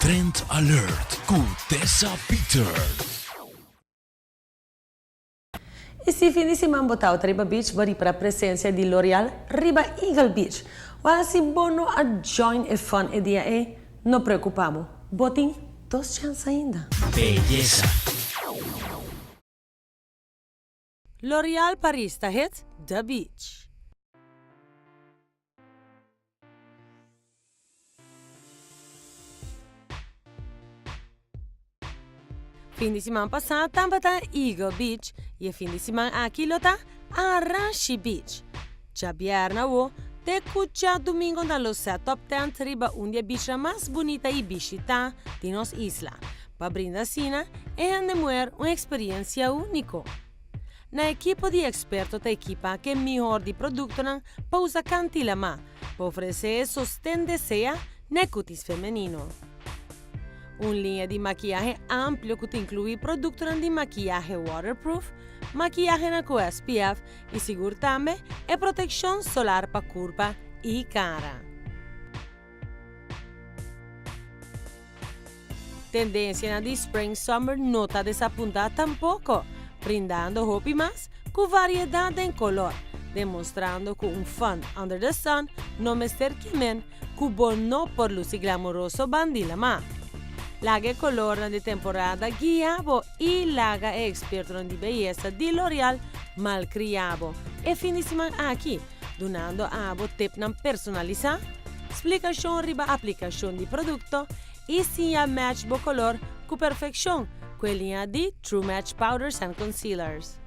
Trend Alert ku Tessa Peters. Y si fin di siman bo ta riba beach, bo ripara presencia di L'Oreal riba Eagle Beach. Wel, si bo no a join e fun e dia ey, no preocupa bo. Bo tin dos chance ainda. Beyesa. L'Oreal Paris ta hit the beach. Fin di siman pasá tabata Eagle Beach i e fin di siman aki lo ta Arashi Beach. Djabièrnè awo te ku djadumingu nan lo set up tent riba un di e beachnan mas bunita i bishitá di nos isla pa brinda asina e hende muher un eksperiensia úniko. Na ekipo di eksperto ta ekipá ku e mihor di produktonan pa usa kanti lamá pa ofresé e sosten deseá na e kutis femenino. Un liña di makiyahe amplio ku ta inkluí produktonan di makiyahe waterproof, makiyahenan ku SPF i sigur tambe e protekshon solar pa kurpa i kara. Tendensianan di spring summer no ta desapuntá tampoko, brindando hopi mas ku variedat den kolor, demostrando ku un fun under the sun no mester kimen ku bo no por lusi glamoroso ban di lamá. Laga e kolornan di temporada guia bo i laga e ekspertonan di beyesa di L'Oreal malkria bo e fin di siman aki, dunando abo tepnan personalisá, splikashon riba aplikashon di produkto i siña match bo kolor ku perfekshon ku e liña di True Match Powders and Concealers.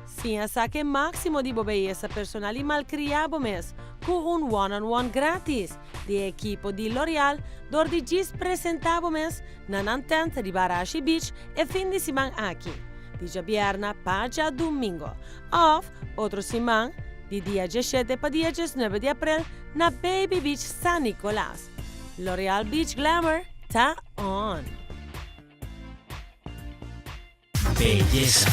Siña sa ke máksimo di bo beyesa personal i malkriá bo mes ku un one-on-one grátis di e ekipo di L'Oreal dor di djis presentá bo mes na nan tent riba Arashi Beach e fin di siman aki, di djabièrna pa djadumingo, òf otro siman di dia djeshete pa dia djesnuebe di aprel na Baby Beach San Nicolas. L'Oreal Beach Glamour ta on! Beyesa.